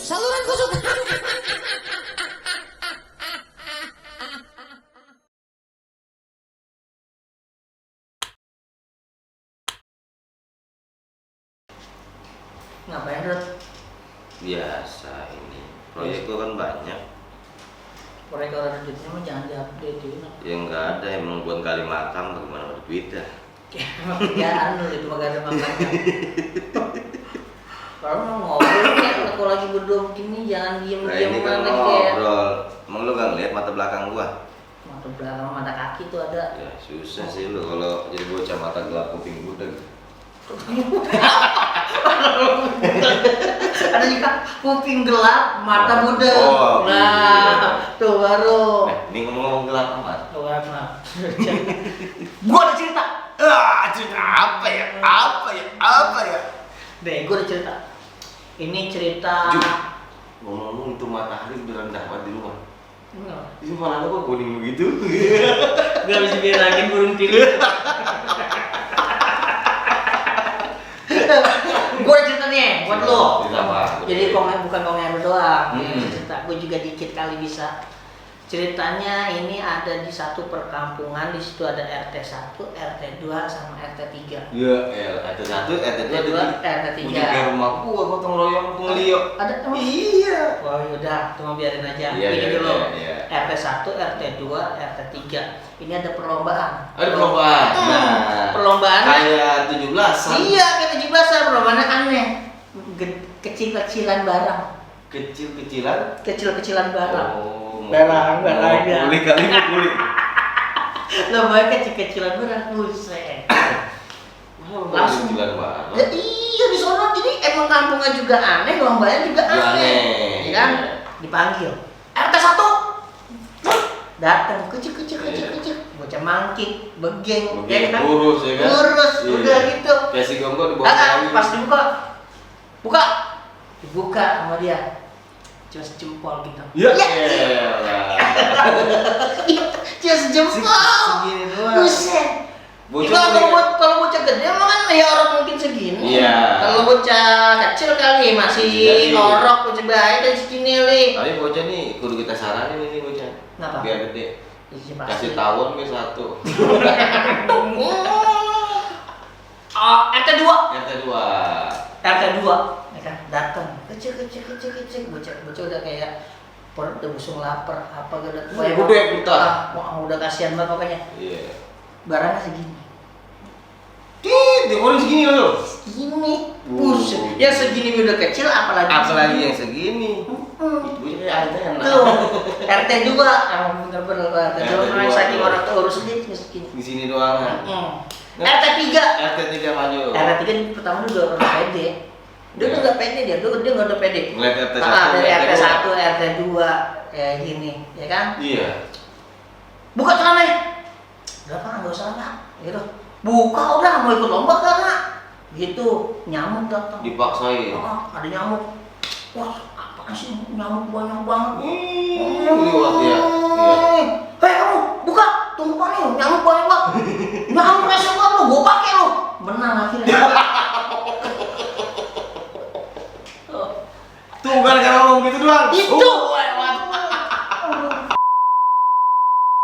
Saluran kesukaan. Ngapain, Rod? Biasa ini. Proyek gua kan banyak. Proyek orang duitnya mah jangan diupdate gitu. Ya enggak ada, emang buat kali makam bagaimana ada duitnya. Emang kerjaan lu itu gak ada makannya. Kalau mau ngobrol kayak kalau lagi berdua begini jangan Nah diem-diem ini kan lagi kayak ngobrol. Emang lu gak ngeliat mata belakang gua? mata belakang mata kaki tuh ada. Ya susah sih lu kalau jadi bocah mata gelap kuping budak. Ada juga kuping gelap, mata budak. Oh, Nah, tuh baru. Ini ngomong-ngomong gelap amat. Tuh maaf. Gua ada cerita. Cerita apa ya? Apa ya? Deh, gua ada cerita. Ini cerita. Ju, ngomong-ngomong itu matahari beneran dapat di rumah. Enggak. Ini mana ada kok kuning begitu? Gak bisa bilangin burung tilik. Gue cerita nih buat lo. Cerita apa? Jadi bukan komen doang. Hmm. Cerita gue juga dikit kali bisa. Ceritanya ini ada di satu perkampungan, di situ ada RT 1, RT 2 sama RT 3. Iya, RT 1, RT 2, RT 3. Kayak rumah gua gotong royong pengelio. Ada emang? Iya. Oh yaudah, cuma biarin aja. Iya, Ini iya, dulu. iya. RT 1, RT 2, RT 3. Ini ada perlombaan. Ada perlombaan. Nah, perlombaan. Kayak 17-an. Iya, kayak 17-an perlombaannya aneh. Kecil-kecilan barang. Kecil-kecilan barang. Barang ya. Kulik kali mau kulik. Lombanya kecil-kecilan barang, buset. Langsung. Kecilan barang. Ya, iya di sono, jadi emang kampungnya juga aneh, lombanya juga aneh. Iya kan? Dipanggil. RT 1. Datang kecil. Bocah mangkik, begeng, ya kan? Kurus ya kan? Kurus, Iya. udah gitu. Kayak si Gonggo di bawah kayu. Pas dibuka sama dia. Cuma sejempol gitu. Ya. Cuma sejempol. Segini doang. Buset. Bocah Kalau bocah gede emang kan ya orang mungkin segini. Iya. Kalau bocah kecil kali masih Jadi. ngorok, bocah bayi dan segini li. Tapi bocah nih kudu kita saranin ini bocah. Kenapa? Biar gede. Iya, Kasih tawon gue 1. RT 2. RT 2. RT 2 ya kan datang kecil bocah udah kayak perut udah busung lapar apa udah tua ya Gede kita. wah udah kasihan banget pokoknya Iya. barangnya segini Dia orang segini loh. buset ya segini udah kecil apalagi yang segini. Itu ada yang tuh RT 2 bener-bener RT 2 memang saking orang tua urus sedikit segini di sini doang. RT 3 RT 3 maju. RT 3 pertama dulu udah pede. Dia udah nggak pede dia nggak udah pede. Ngeliat RT 1, dari RT RT 1, RT 2 kayak gini, ya kan? Iya. Buka celananya. Udah Pak, nggak usah Pak. Gitu. Buka udah mau ikut lomba kan Pak? Gitu. Nyamuk datang. Dipaksain. Ada nyamuk. Wah, apa sih nyamuk banyak banget. Liwat ya. Iya. Hei kamu, buka. Tunggu Pak nih, nyamuk banyak banget. Nyamuk rese banget lu, gua pakai lu. Menang akhirnya. Tuh gara-gara ngomong gitu doang. Itu